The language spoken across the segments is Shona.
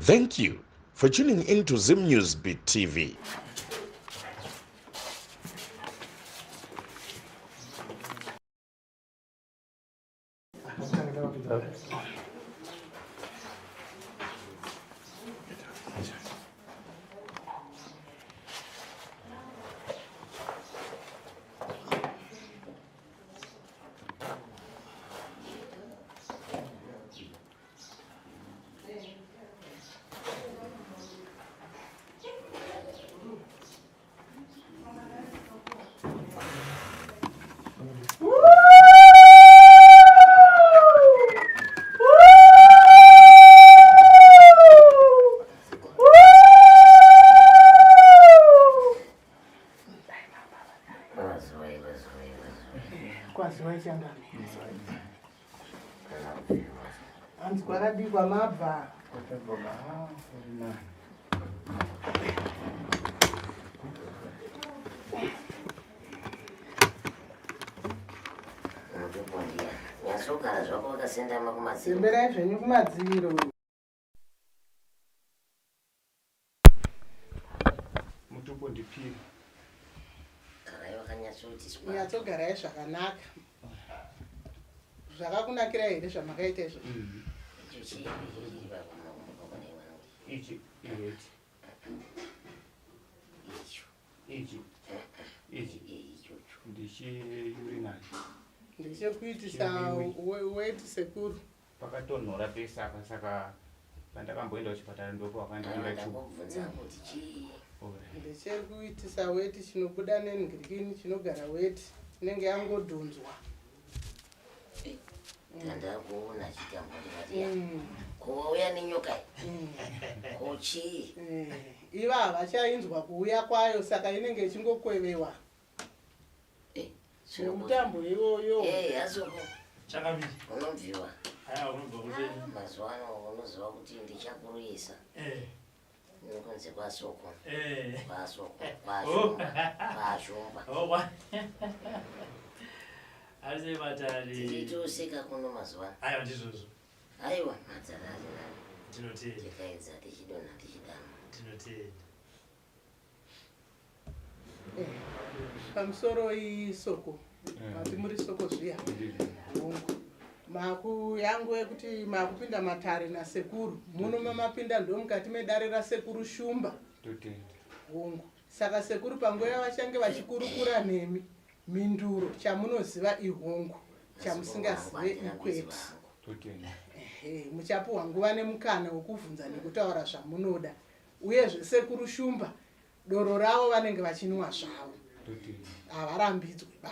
Thank you for tuning in to Zim News Beat TV. Kwaziwai changamire. Hanzi kwakadii kwamabva? Nyatsogara zvako wakasendama kumadziro. Semberai zvenyu kumadziro. Mutupo ndipiri. Garai wakanyatsoitiswa. Nyatsogarai zvakanaka. Zvakakunakira here zvamakaita izvo? Mm. Icho chii chiri pakumba kwako mwana. Ichi iheti. Icho. Ichi. Ichi. Ichocho. Ndichiurinary. Ndechekuitisa weti sekuru. Pakatonhora pese apa saka pandakamboenda kuchipatara ndopo vakandinyora chubu. Ndakubvunza kuti chii? Ndechekuitisa weti chinobuda nengirikini chinogara weti inenge yangodhonzwa. Ndandakuona chitambo ndikati ya. Ko wauya nenyoka iyi? Ko chii? Iva havachainzwa kuuya kwayo saka inenge ichingokwevewa. Nemutambo iwoyo. Eh, asoko. Changamire. Unobviwa. Haya, unobva kuti. Mazuva ano unoziva kuti ndichakuruyisa. Eh. Kunze kwasoko. Eh. Kwasoko. Kwashumba. Kwashumba. Oh, kwa. Ari matare. Tiri toseka kuno mazuva ano. Aiwa ndizvozvo. Aiwa, matare ari nani. Tinotenda. Tikaedza tichidonha tichidana. Tinotenda. Pamusoro isoko. Mati muri soko zviya. Hongu. Maku yangu yekuti makupinda matare nasekuru. Muno mamapinda ndomukati medare rasekuru Shumba. Totenda. Hongu. Saka sekuru panguva yavachange vachikurukura nemi, mhinduro chamunoziva ihongu, chamusingazive ikwete. Totenda. Ehe, muchapuhwa nguva nemukana wekuvhunza nekutaura zvamunoda. Uyezve sekuru Shumba doro ravo vanenge vachinwa zvavo. Havarambidzwe ba.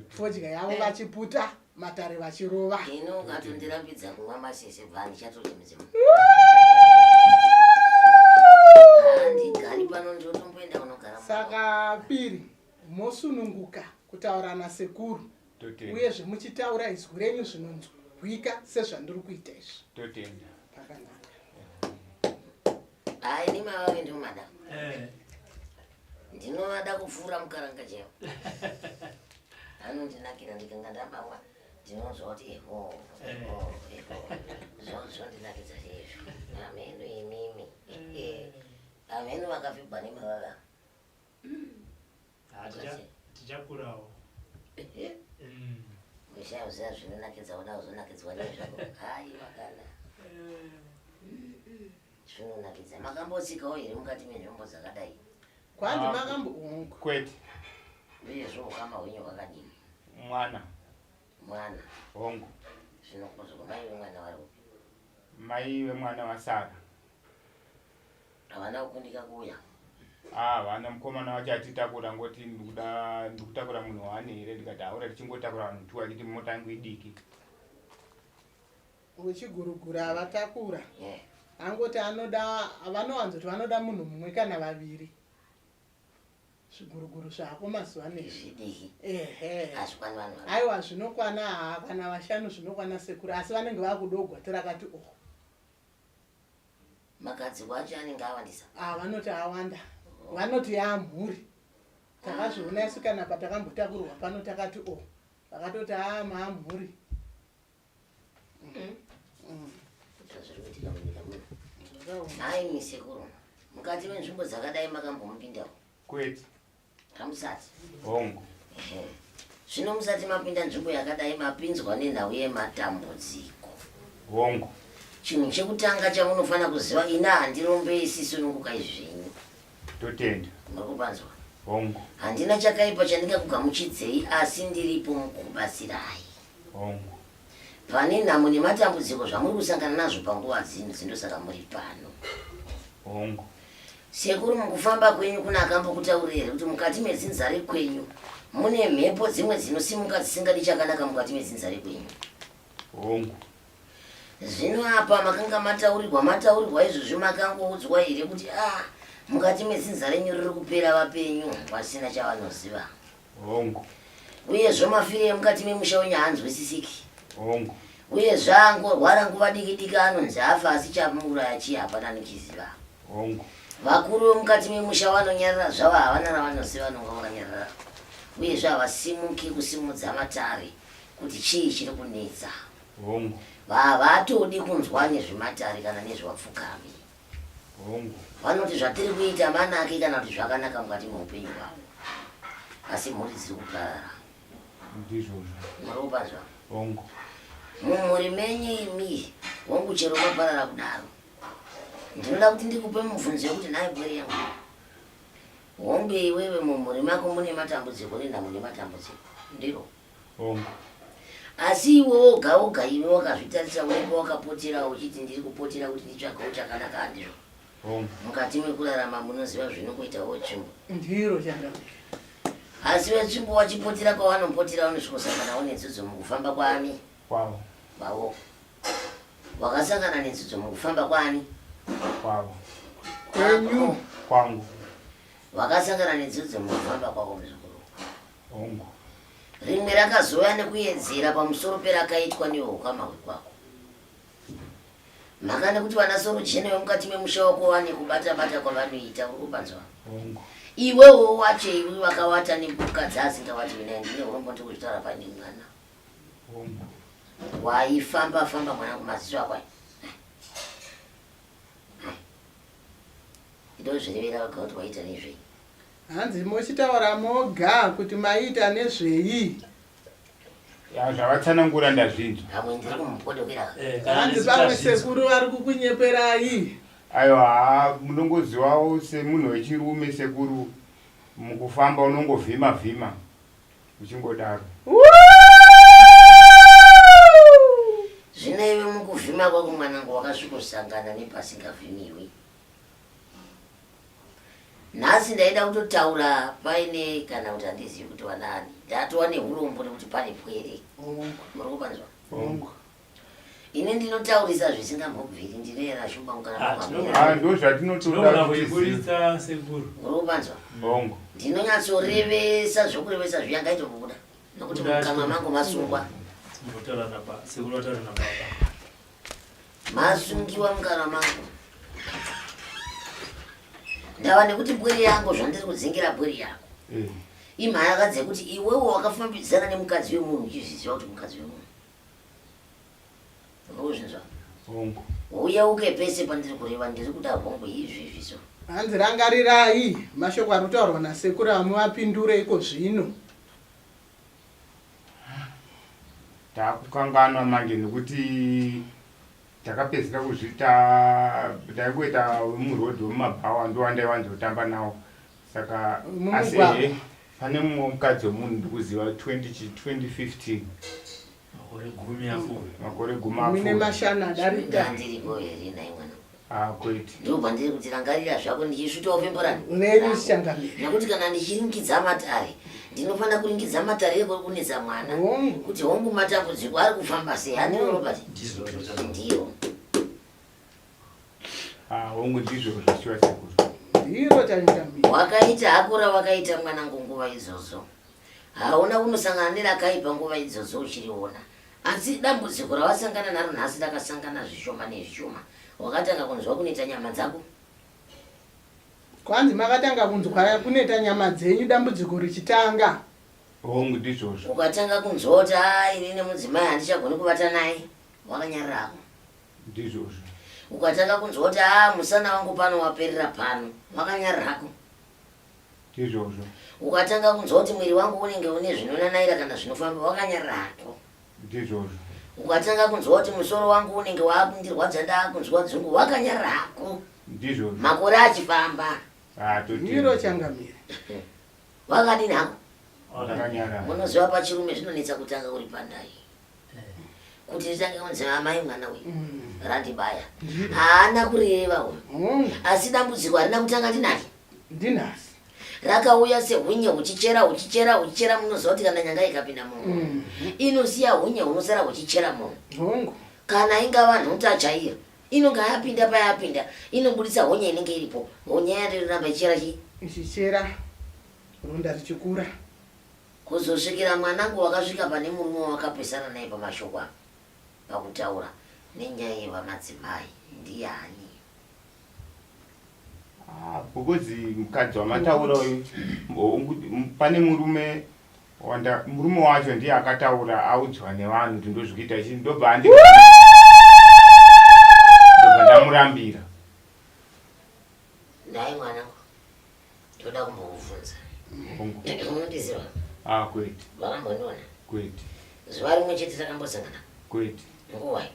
Fodya yavo vachiputa, matare vachirova. Ini ukatondirambidza kumwa masese bva ndichatoti mudzimu. Handigari pano ndotomboenda kunogara. Saka piri mosununguka kutaura nasekuru. Uyezve muchitaura izwi renyu zvinonzwika sezvandiri kuita izvi. Totenda. Pakanaka. Hayi ini mavave ndomada. Eh. Ndinovada kupfuura mukaranga chaiwo. Anondinakira ndikanga ndabamwa ndinonzwa kuti eho eho eho zvondinakidza chaizvo. Ameno imimi. Ameno vakapfigwa nemavava. Tichakurawo. Kushaya kuziva zvinonakidza kuda kuzonakidzwa nezvako. Haiwa kana. Zvinonakidza. Makambotsikawo here mukati menzvimbo dzakadai? Kwanzi makambo hongu. Kwete. Uyezve ukama hwenyu hwakadini? Mwana. Mwana. Hongu. Zvinokudzwa mai vemwana vari kupi? Mai vemwana vasara. Havana kukundika kuuya. Ah, vana mukomana wacho atitakura ngoti ndikuda ndikutakura munhu wani here ndikati haura tichingotakura vanhu two achiti mota yangu idiki. Wechiguruguru avatakura. Angoti anoda vanowanzoti vanoda munhu mumwe kana vaviri. Zviguruguru zvako mazuva ano izvi. Ehe. Hazvikwani vanhu vaviri. Aiwa zvinokwana haa kana vashanu zvinokwana sekuru asi vanenge vakudogwa tirakati oh. Magadziko acho anenge awandisa. Ah vanoti awanda. Vanoti yaamhuri. Takazviona isu kana patakambotakurwa pano takati oh. Vakatoti haa maamhuri. Zvazviri kuitika munyika muno. Nhaimi sekuru, mukati menzvimbo dzakadai makambomupindawo? Kwete. Hamusati? Hongu. Ehe. Zvino musati mapinda nzvimbo yakadai mapinzwa nenhau yematambudziko. Hongu. Chinhu chekutanga chamunofanira kuziva ini handirombei sisunungukai zvenyu. Totenda. Muri kupanzwa? Hongu. Handina chakaipa chandingakugamuchidzei asi ndiripo mukubatsirai. Hongu. Pane nhamo nematambudziko zvamuri kusangana nazvo panguva dzino dzindosaka muri pano. Hongu. Sekuru mukufamba kwenyu kune akambokutaurira here kuti mukati medzinza rekwenyu mune mhepo dzimwe dzinosimuka dzisingadi chakanaka mukati medzinza rekwenyu? Hongu. Zvino apa makanga mataurirwa mataurirwa izvozvi makangoudzwa here kuti ah mukati medzinza renyu riri kupera vapenyu vasina chavanoziva? Hongu. Uyezve mafiro emukati memusha wenyu haanzwisisiki. Hongu. Uyezve angorwara nguva diki diki anonzi afa asi chamuuraya chii hapana anochiziva. Hongu. Vakuru vemukati memusha vanonyarara zvavo havana ravanoziva vanonga vakanyarara. Uyezve havasimuki kusimudza matare kuti chii chiri kunetsa. Hongu. Havatodi kunzwa nezvematare kana nezvevapfukami. Hongu. Vanoti zvatiri kuita manake kana kuti zvakanaka mukati meupenyu hwavo. Asi mhuri dziri kuparara. Ndizvozvo. Muri kupanzwa? Hongu. Mumhuri menyu imi, hongu chero maparara kudaro. Ndinoda kuti ndikupe mubvunzo yekuti nhai pwere yangu. Hongu iwewe mumhuri mako mune matambudziko nenhamo nematambudziko. Ndiro. Hongu. Asi iwe woga woga iwe wakazvitarisa unenge wakapotera uchiti ndiri kupotera kuti nditsvagewo chakanaka handizvo? Hongu. Mukati mekurarama munoziva zvinongoitawo tsvimbo. Ndiro changamire. Asi vetsvimbo vachipotera kwavanopotera vanosvikosanganawo nedzidzo mukufamba kwaani? Kwavo. Kwavo. Wakasangana nedzidzo mukufamba kwaani? Kwavo. Kwenyu. Kwangu. Wakasangana nedzidzo mukufamba kwako muzukuru. Hongu. Rimwe rakazouya nekuyedzera pamusoro perakaitwa nehukama hwekwako. Mhaka nekuti vana sorojena vemukati memusha wako vane kubata bata kwavanoita uri kupanzwa. Hongu. Iwewo wacho iwe wakawata nembuka dzaasingawati mina ndine urombo ndiri kuzvitaura paine mwana. Hongu. Waifamba famba mwanangu maziso ako aya. Ndozvirevera wega kuti waita nezvei. Hanzi mochitaura moga kuti maiita nezvei. Ya zvavatsanangura ndazvinzwa. Pamwe ndiri kumupodokera. Eh, kana Hanzi nesu pamwe tazvinzwa. sekuru vari kukunyeperai. Aiwa haa munongozivawo semunhu wechirume sekuru mukufamba unongovhima vhima uchingodaro. Zvino iwe mukuvhima kwako mwanangu wakasvikosangana nepasingavhimiwi. Nhasi ndaida kutotaura paine kana kuti handizivi kuti vanaani. Ndatova nehurombo nekuti pane pwere. Muri kupanzwa? Hongu. Ini ndinotaurisa zvisingambobviri ndinoera shumba mukana Ah, mamamira. Ah ndo zvatinotoda Tinogona kuti tizive. kuiburitsa sekuru. Muri kupanzwa? Hongu. Ndinonyatsorevesa zvokurevesa zviya ngaitobuda nokuti mukanwa mangu masungwa. Tinotaura naba sekuru vataura nababa. Masungiwa mukanwa mangu. Ndava nekuti pwere yangu zvandiri kudzingira pwere yako. Eh. Imhaka dzekuti iwewe wakafambidzana nemukadzi wemunhu uchizviziva kuti mukadzi wemunhu. Urikuzvinzwa? Hongu. Uyeuke pese pandiri kureva ndiri kuda hongu izvezvi so. Hanzi rangarirai mashoko ari kutaurwa nasekuru amuvapindure iko zvino. Takukanganwa manje nekuti takapedzisira kuzviita taingoita wemuroad wemumabhawa ndowandaiwanzotamba nawo saka asi Mumugwagwa. ehe pane mumwe mukadzi wemunhu ndikuziva 20 2015 Makore gumi apfuura. makore gumi Gumi apfuura nemashanu adarika. Ndandiriko here nhai mwana? Ah, kwete Ndobva ndiri kuti rangarira zvako ndichisvutawo femborani. Renyu changamire. Nekuti kana ndichiringidza matare ndinofanira kuringidza matare ekuri kunetsa mwana. Hongu. Kuti hongu matambudziko ari kufamba sei handiro Robert? Ndizvo zvataura. Ndiro. Ah, hongu ndizvozvo shuwa sekuru Ndiro changamire. Wakaita hako rawakaita mwanangu nguva idzodzo. Hauna kunosangana nerakaipa nguva idzodzo uchiriona. Asi dambudziko rawasangana naro nhasi rakasangana zvishoma nezvishoma. Wakatanga kunzwa kuneta nyama dzako. Kwanzi makatanga kunzwa kuneta nyama dzenyu dambudziko richitanga. Hongu ndizvozvo. Ukatanga kunzwa kuti haa ini nemudzimai handichagoni kuvata naye. Wakanyarara hako. Ndizvozvo. Ukatanga kunzwa kuti haa musana wangu pano waperera pano, wakanyarara hako. Ndizvozvo. Ukatanga kunzwa kuti mwiri wangu unenge une zvinonanaira kana zvinofamba, wakanyarara hako. Ndizvozvo. Ukatanga kunzwa kuti musoro wangu unenge waakundirwadza ndaakunzwa dzungu, wakanyarara hako. Ndizvozvo. Makore achifamba. Ah, totenda. Ndiro changamire. Wakadini hako? Ndakanyarara. Munoziva pachirume zvinonetsa kutanga uri pandai. Kuti ritange kunzi amai mwana uyu randibaya. Haana kureva uyu. Hongu, Asi dambudziko harina kutanga ndinani. ndinhasi. Rakauya sehunye huchichera huchichera huchichera munoziva kuti kana nyanga ikapinda munhu inosiya hunye hunosara huchichera munhu. Hongu. Kana ingava nhuta chaiyo inonga yapinda payapinda inobudisa honye inenge iripo. Honye yacho inoramba ichichera chii? Ichichera ronda richikura. Kuzosvikira mwanangu wakasvika pane murume wawakapesana naye pamashoko apa pakutaura nenyaya yevamadzimai ndiani? Ah, because mukadzi wamataura uyu pane murume wanda murume wacho ndiye akataura audzwa nevanhu kuti ndozvikuita chii ndobva andi ndobva ndamurambira. Nhai mwanangu, ndoda kumbokubvunza. Hongu. Unondiziva? Ah, kwete. Wakambondiona? Kwete. Zuva rimwe chete takambosangana? Kwete. Nguwai?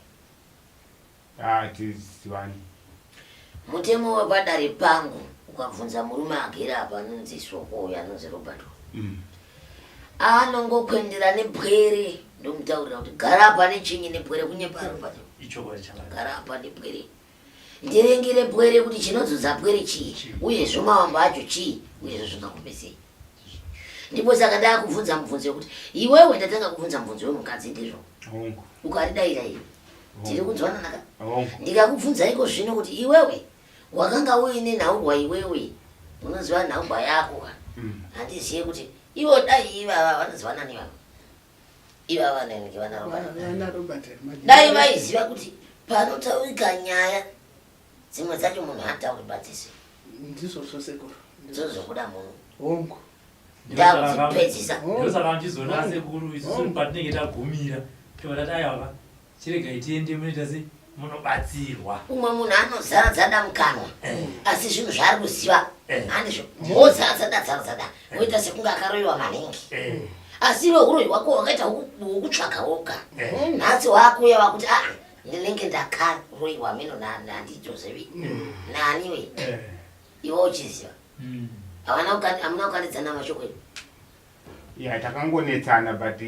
Ah, tizivani. Mutemo wepadare pangu ukabvunza murume agere apa anonzi Soko uyo anonzi Robert. Anongokwendera nepwere ndomutaurira kuti gara apa nechinyi nepwere kunyepa Robert. Ichokwadi chakanaka. Gara apa nepwere. Ndirengere pwere kuti chinodzodza pwere chii uyezve mavambo acho chii uyezve zvingakupe sei. Ndipo saka ndakubvunza mubvunzo wekuti iwewe ndatanga kubvunza mubvunzo wemukadzi ndizvo. Hongu. Ukaridaira iwe. Tiri kunzwanana ka? Hongu. Ndikakubvunza iko zvino kuti iwewe wakanga uine nhaurwa iwewe unoziva nhaurwa yako ka? Handizive kuti ivo dai ivava vanoziva nani ivava. Ivava vanenge vana Robert. Vana Robert. Dai vaiziva kuti panotaurika nyaya dzimwe dzacho munhu haatauri badzese. Ndizvozvo sekuru. Dzozobuda munhu. Hongu. Ndakudzipedzisa. Ndosaka muchizoona sekuru isusu patinenge tagumira tobva tati aiwa chiregai tiende munoita sei munobatsirwa. Umwe munhu anozaradza da mukanwa asi zvinhu zvaari kuziva handizvo wozaradza da zaradza da woita sekunge akaroyiwa maningi asi iwe huroyi hwako hwakaita hwokutsvaga woga nhasi waakuuya wakuti aa ndinenge ndakaroyiwa mino handitozivi nani we iwe uchiziva hamuna kukandidzana mashoko edu. Ya takangonetsana but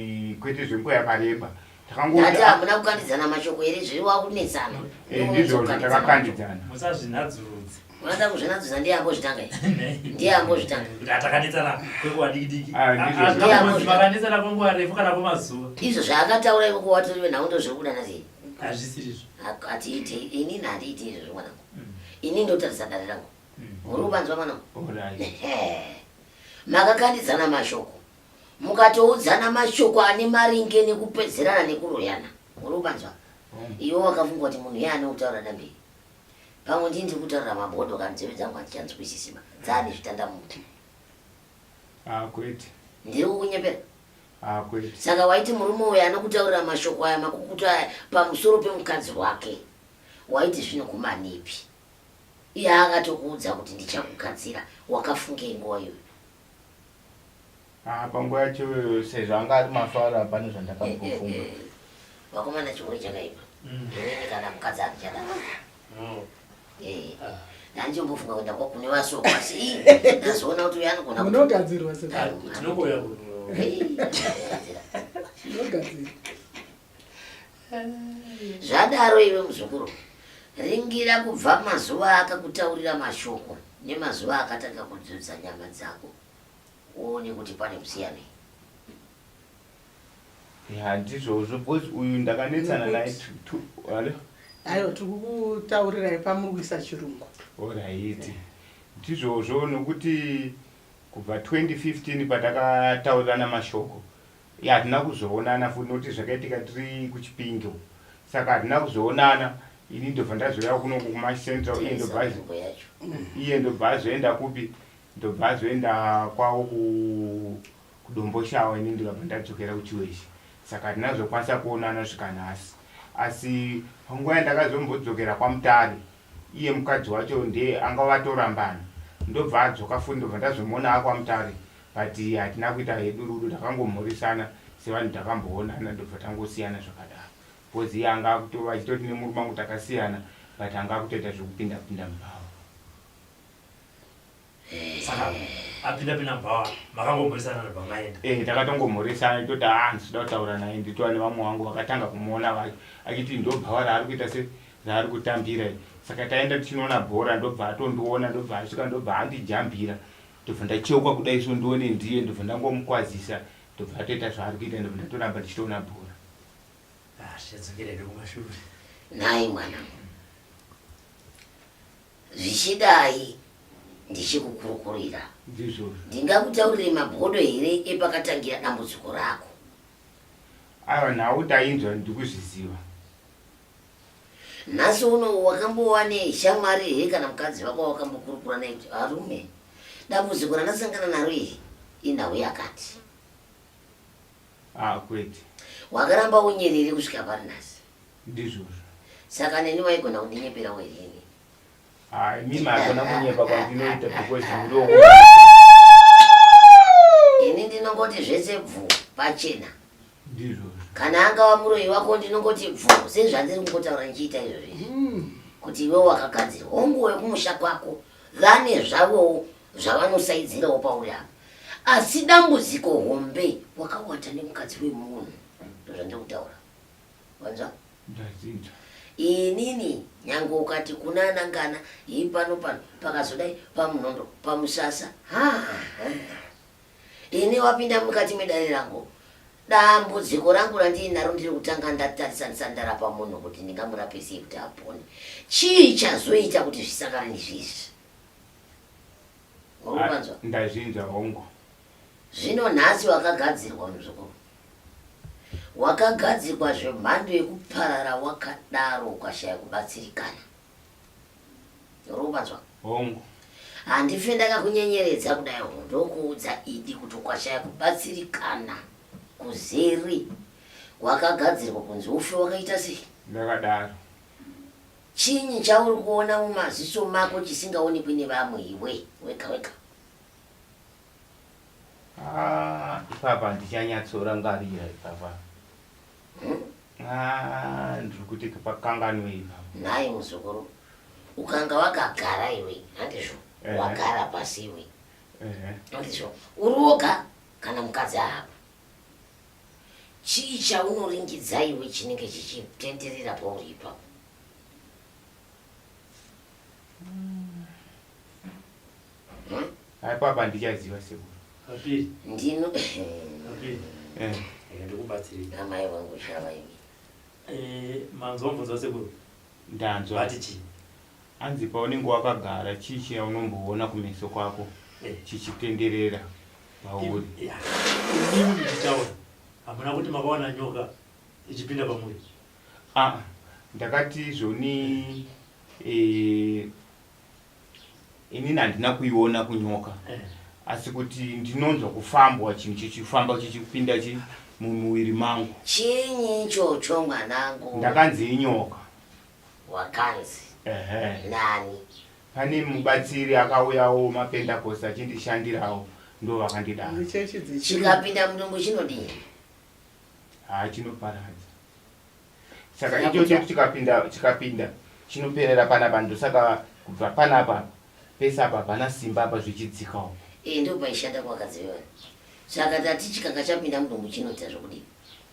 kwete zvenguva yakareba. Takangoti Ndati hamuna kukandidzana mashoko here zviri wakunetsana. Eh, ndizvozvo takakandidzana. Musazvinhadzurudze. Unoda kuzvinhadzurudza ndiye ambozvitanga here? Ndiye ambozvitanga. Kuti atakanetsana kwenguva diki diki. Ah, ndizvozvo. Hazvina kumbonzi makanetsana kwenguva refu kana kwemazuva. Izvo zvaakataura ikoko watori venhau ndozviri kuda nhasi. Hazvisirizvo. Hatiite inini handiiti izvozvo mwanangu. Ini ndotarisa dare rangu. Muri kupanzwa mwanangu? Alright. Ehe. Makakandidzana mashoko. Mukatoudzana mashoko ane maringe nekupedzerana nekuroyana. Muri kupanzwa? Iwe wakafunga kuti munhu iye anokutaura dambe. Pamwe ndini ndiri kutaurira mabodo kana nzeve dzangu handichanzwisisi ba. Dzaane zvitanda muti. Ah, kwete. Ndiri kukunyepera. Ah, kwete. Saka waiti murume uyu anokutaurira mashoko aya makukutu aya pamusoro pemukadzi wake. Waiti zvinoguma nepi? Iye akatokuudza kuti ndichakugadzira, wakafungei nguva iyoyo? Ah, panguva yacho iyoyo sezvo anga ari mafaro hapana zvandakambofunga. Vakomana chihure chakaipa. Inini kana mukadzi andichada. Ndandichombofunga kuenda kwakune vasoko asi ii, ndazoona kuti uyu anogona kuti Munogadzirwa sekuru. Tinongouya kuno. Eh, anogadzira. Munogadzirwa. Zvadaro iwe muzukuru, ringira kubva mazuva akakutaurira mashoko nemazuva akatanga kudzudza nyama dzako uone kuti pane musiyanei. Ya ndizvozvo because uyu ndakanetsana naye alo. Aiwa tiri kukutaurirai pamuri kuisa chirungu. Oraiti. Ndizvozvo nokuti kubva 2015 patakataurirana mashoko Ya hatina kuzoonana futi nokuti zvakaitika tiri kuChipinge uko saka hatina kuzoonana ini ndobva ndazouya kunoku kuMash Central iye ndobva Nzvimbo yacho. iye ndobva azoenda kupi ndobva azoenda kwavo ku kuDomboshawa ini ndikabva ndadzokera kuChiweshe saka hatina kuzokwanisa kuonana kusvika nhasi. Asi panguva yandakazombodzokera kwaMutare iye mukadzi wacho ndiye anga vatorambana ndobva adzoka futi ndobva ndazomuona akwaMutare but hatina kuita hedu rudo takangomhoresana sevanhu takamboonana ndobva tangosiyana zvakadaro because iye anga akutova achitoti nemurume wangu takasiyana but anga akutoita zvekupinda pinda mubhawa. Saka apinda pinda mubhawa makangomhoresana ndobva maenda? Eh takatongomhoresana toti haa ndisida kutaura naye nditova nevamwe vangu vakatanga kumuona vacho achiti ndobhawa raari kuita se raari kutambira iri saka taenda tichinoona bhora ndobva atondiona ndobva asvika ndobva andijambira ndobva ndacheuka kudai so ndione ndiye ndobva ndangomukwazisa ndobva atoita zvaari kuita ndobva ndatoramba ndichitoona bhora. Ah, tichadzokera hedu kumashure. Nhai mwanangu, zvichidai ndichikukurukurira, Ndizvozvo. ndingakutaurire mabhodo here epakatangira dambudziko rako? Aiwa nhau tainzwa ndikuzviziva. Nhasi uno wakambova neshamwari here kana mukadzi wako wakambokurukura naye kuti varume, dambudziko randasangana naro iri inhau yakati? Ah, kwete. Wakaramba unyerere kusvika pari nhasi. Ndizvozvo. Saka neni waigona kundinyeperawo here ini? Ah, imimi hakuna kunyepa kwandinoita because muri Ini ndinongoti zvese bvu pachena. Ndizvozvo. Kana angava muroyi wako ndinongoti bvu sezvandiri kungotaura ndichiita izvozvi. Kuti iwe wakagadzirwa. Hongu wekumusha kwako vane zvavowo zvavanosaidzirawo pauri apa. Asi dambudziko hombe wakawata nemukadzi wemunhu. Ndozvandiri kutaura. Wanzwa? Ndazvinzwa. Inini nyange ukati kuna ana ngana hii pano pano pakazodai pamunondo pamusasa ha ha. Ini wapinda mukati medare rangu dambudziko rangu randiinaro ndiri kutanga ndatarisa ndisati ndarapa munhu kuti ndingamurape sei kuti apone. Chii chazoita kuti zvisangane nezvizvi? Uri kupanzwa? Ndazvinzwa hongu. Zvino nhasi wakagadzirwa muzukuru. Wakagadzirwa zvemhando yekuparara wakadaro ukashaya kubatsirikana. Uri kupanzwa? Hongu. Handife ndakakunyenyeredza kudai hongu ndokuudza idi kuti ukashaya kubatsirikana kuzere wakagadzirwa kunzi ufe wakaita sei? Ndakadaro. Chinyi chauri kuona mumaziso mako chisingaonekwi nevamwe iwe wega wega? Ah, ipapa handichanyatsorangarira ipapa. Hmm? Ah, ndiri kuti pakanganwe ipapa. Nhai muzukuru, ukanga wakagara iwe, handizvo? Ehe. Wagara pasi iwe, Ehe. handizvo? Uri woga kana mukadzi ahapo. Chii chaunoringidza iwe chinenge chichitenderera pauri ipapo? Hmm? Ipapa handichaziva sekuru. Apiri. Ndino Apiri. Eh. Rega ndikubatsirei. Amai vangu shava imi. Eh, manzwa mubvunzo wasekuru? Ndanzwa. Vati chii? Hanzi paunenge wakagara chii chaunomboona kumeso kwako Eh. chichitenderera pauri? Ya. Imimi muchitaura hamuna kuti makaona nyoka ichipinda pamuri? Ah, ndakati zvoni eh, inini handina kuiona kunyoka Eh. asi kuti ndinonzwa kufambwa chinhu chichifamba chichipinda chi mumuviri mangu. Chinyi ichocho mwanangu? Ndakanzi inyoka. Wakanzi Ehe. nani? Pane mubatsiri akauyawo mapendacost achindishandirawo ndo vakandidaro. Ndichechi dzechirungu. Chikapinda mudumbu chinodii? Haa chinoparadza. Saka icho chetu chikapinda chikapinda chinoperera panapa ndosaka kubva panapa pese apa hapana simba apa zvichidzikawo. Eh ndopaishanda kuvakadzi vevanhu. Saka tati chikanga chapinda mudumbu chinoita zvokudii?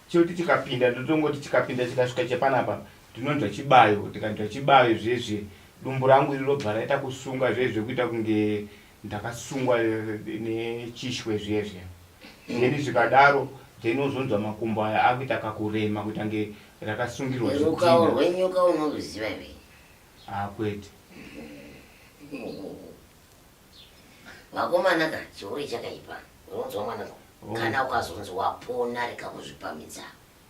Choti chikapinda ndotongoti chikapinda chikasvika chepanapa ndinonzwa chibayo ndikanzwa chibayo zvezve dumbu rangu iri robva raita kusunga zvezve kuita kunge ndakasungwa nechishwe zvezve then zvikadaro then ozonzwa makumbo aya akuita kakurema kuita kunge rakasungirwa Rukawo zvidhina rwenyoka unoruziva iwe? Ah kwete. Vakomana ka chihure chakaipa. Unonzwa mwanangu? Oh. Kana ukazonzi wapona rega kuzvipamhidza.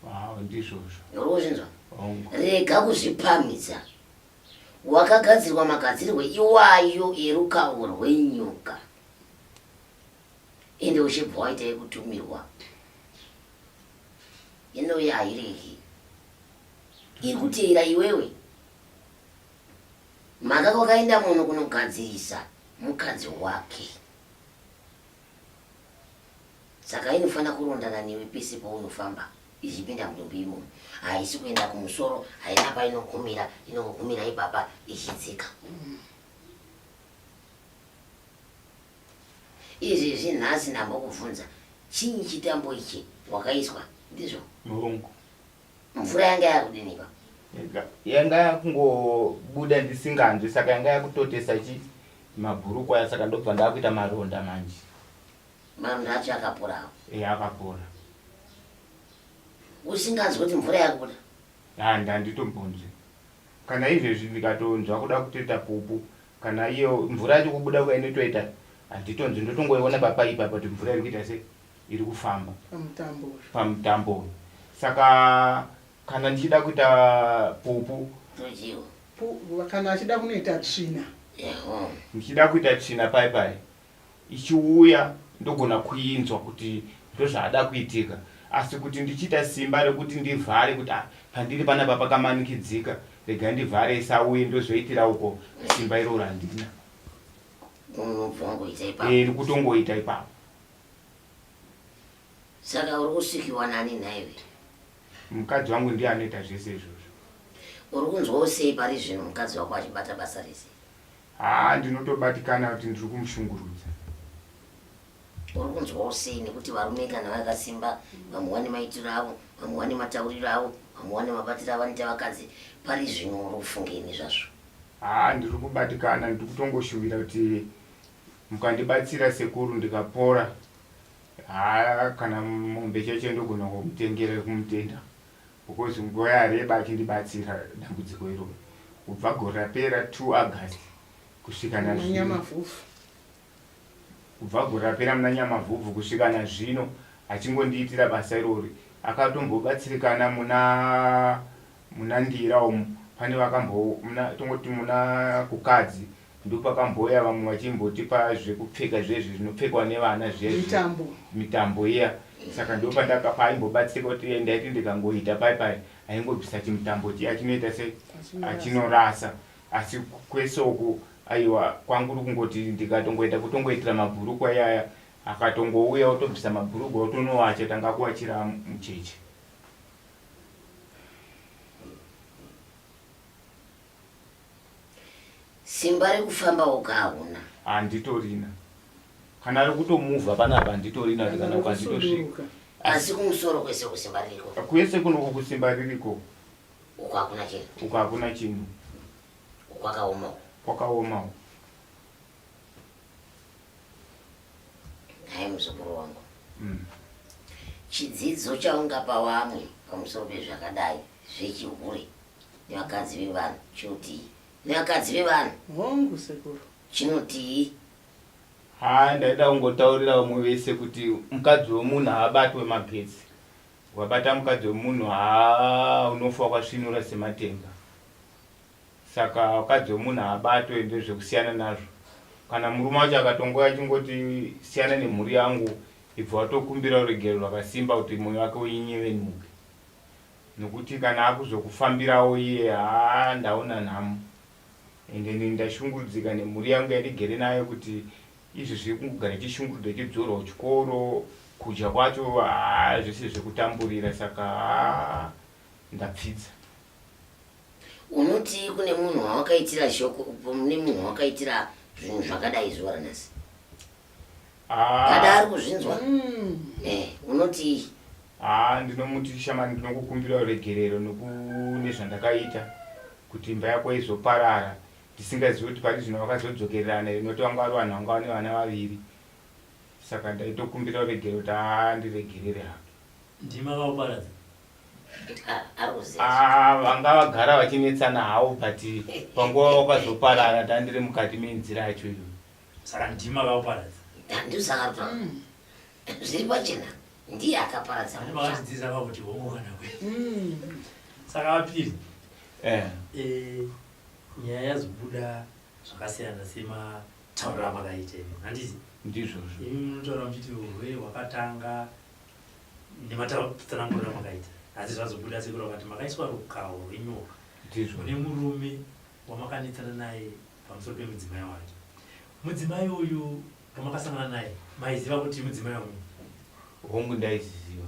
Wow, ndizvozvo. Uri kuzvinzwa? Hongu. Rega kuzvipamhidza. Wakagadzirwa magadzirwe iwayo erukawo rwenyoka. Ende uchibva waita yekutumirwa. Inouya hairegi. Iri kuteera iwewe. Mhaka kwakaenda munhu kunogadzirisa mukadzi wake. Saka inofanira kurondana newe pese paunofamba ichipinda mudumbu imomo. Haisi kuenda kumusoro, haina painogumira, inongogumira ipapa ichidzika. Izvezvi nhasi ndambokubvunza chinyi chitambo ichi wakaiswa ndizvo? Hongu. Mvura yanga yakudini ipapo? Yanga yakungobuda ndisinganzwi saka yanga yakutotesa chi mabhurukwa aya saka ndobva ndakuita maronda manje. Maronda acho akaporawo? Eh akapora. Usinganzwi kuti mvura yakubuda? Ha ndanditombonzwi. Kana izvezvi ndikatonzwa kuda kutoita pupu kana iyo mvura yacho kubuda kwainotoita handitonzwi ndotongoiona papaipi apa kuti mvura iri kuita sei iri kufamba Pamutambo uyu. pamutambo uyu saka kana ndichida kuita pupu Tochiwo. Pu, kana achida kunoita tsvina. Eho. ndichida kuita tsvina pai pai ichiuya ndogona kuinzwa kuti ndozvaada kuitika asi kuti ndichiita simba rekuti ndivhare kuti ah, pandiri panapa pakamanikidzika rega ndivhare isauye ndozoitira uko simba iroro handina Unobva wangoita ipapo. Eh, kutongoita ipapo Saka uri kusvikiwa nani nhaiwe? Mukadzi wangu ndiye anoita zvese izvozvo. Uri kunzwawo sei pari zvino mukadzi wako achibata basa rese? Haa ndinotobatikana kuti ndiri kumushungurudza. Uri kunzwawo sei nekuti varume kana vakasimba vamwe vane maitiro avo, vamwe vane matauriro avo, vamwe vane mabatiro avanoita vakadzi. Pari zvino uri kufungei nezvazvo? Haa ndiri kubatikana ndiri kutongoshuvira kuti mukandibatsira sekuru ndikapora haa kana mombe chaicho ndogona kumutengera yekumutenda because nguva yareba achindibatsira dambudziko iroro kubva gore rapera 2 August kusvika nazvino Nyamavhuvhu. kubva gore rapera muna Nyamavhuvhu kusvika nazvino achingondiitira basa irori akatombobatsirikana muna muna Ndira umu pane vakambo muna tongoti muna Kukadzi Ndopakambouya vamwe vachimbotipa zvekupfeka zvezvi zvinopfekwa nevana zvezvi. Mitambo. Mitambo iya. Saka ndopandaka paaimbobatsirika kuti ndaiti ndikangoita pai pai aingobvisa chimutambo chiya chinoita sei achinorasa. Asi kwese uku aiwa kwangu kuri kungoti ndikatongoita kutongoitira mabhurukwa iyaya akatongouya otobvisa mabhurugwa otonowacha tanga kuwachira mucheche. Simba rekufamba woga hauna. Handitorina. Kana rekutomuvha panapa handitorina kuti kana ukanditosvika. Asi kumusoro kwese uku simba ririko. Kwese kunoku kusimba ririko. Uku hakuna chinhu. Uku hakuna chinhu. Uku kwakaoma uku. Kwakaoma uku. Nhai muzukuru wangu. Chidzidzo chaungapa wamwe pamusoro pezvakadai zvechihure nevakadzi vevanhu chinotii? Nevakadzi vevanhu. Hongu sekuru. Chinotii? Haa ndaida kungotaurira vamwe vese kuti mukadzi wemunhu haabatwe magetsi. Ukabata mukadzi wemunhu haa unofa wakasvinura sematemba. Saka mukadzi wemunhu haabatwe ndezvekusiyana nazvo. Kana murume wacho akatongouya achingoti siyana nemhuri yangu ibva watokumbira ruregerero rwakasimba kuti moyo wake unyevenuke. Nokuti kana akuzokufambirawo iye haa ndaona nhamo. Ende ini ndashungurudzika nemhuri yangu yandigere nayo kuti izvezvi kungogara ichishungurudzwa ichidzorwa kuchikoro kudya kwacho haa zvese zvekutamburira saka haa ndapfidza. Unotii kune munhu wawakaitira shoko kune munhu wawakaitira zvinhu zvakadai zuva ranhasi? Ah. Kada ari kuzvinzwa eh, unotii? Haa ndinomuti shamani ndinokukumbira ruregerero nokune zvandakaita kuti imba yako izoparara ndisingazivi kuti pari zvino vakazodzokererana here nokuti vanga vari vanhu vanga vane vana vaviri saka ndaitokumbira ruregerero kuti haa ndiregerere hake. Ndimi makauparadza. Ah, vanga vagara vachinetsana hawo but panguva wakazoparara ndandiri mukati menzira yacho iyoyo. Saka ndimi makauparadza. Ndosaka rutaura. Zviri pachena ndiye akaparadza Vane musha. vakatidzidzisa vakuti hongu kana kwete. Saka vapiri Eh. eh, nyaya yazobuda zvakasiyana sematauriro amakaita imi handiti? Ndizvozvo. Imi munotaura muchiti urwere hwakatanga nematsananguriro amakaita. Asi zvazobuda sekuru vakati makaiswa rukawo rwenyoka. Ndizvo. Mune murume wamakanetsana naye pamusoro pemudzimai wake. Mudzimai uyu pamakasangana naye maiziva kuti mudzimai wangu? Hongu ndaiziziva.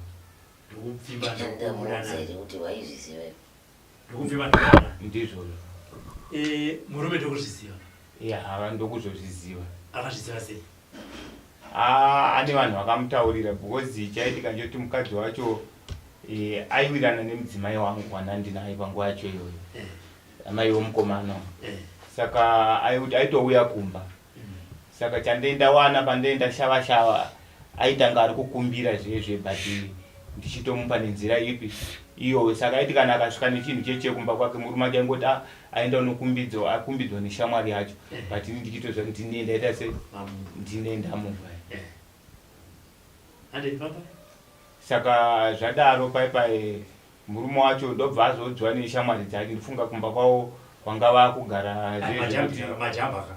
Ndokupfimba ndokubuda Ndamuudza naye. here kuti waizviziva iwe? Ndokupfimba ndokubuda naye. Ndizvozvo. Eh, murume ndokuzviziva. Ya, hava ndokuzozviziva. Akazviziva sei? Ah, ane vanhu vakamutaurira because chaitika ndechekuti mukadzi wacho eh, aiwirana nemudzimai wangu wandandinaye panguva yacho iyoyo. Eh. Amai vomukomana. Eh. Saka aitouya kumba. Saka chandendawana pandenda shava shava aitanga ari kukumbira zvezve but ndichitomupa nenzira ipi iyoyo. Saka aiti kana akasvika nechinhu cheche kumba kwake murume ake aingoti ah, aenda unokumbidzwa akumbidzwa neshamwari yacho Eh. but ini ndichitoziva kuti ndine ndaita se ndine ndamupa. Eh. Ande papa. Saka zvadaro pai pai murume wacho ndobva azodzwa neshamwari dzake ndifunga kumba kwavo kwanga vakugara zvezvekuti Majamba ka.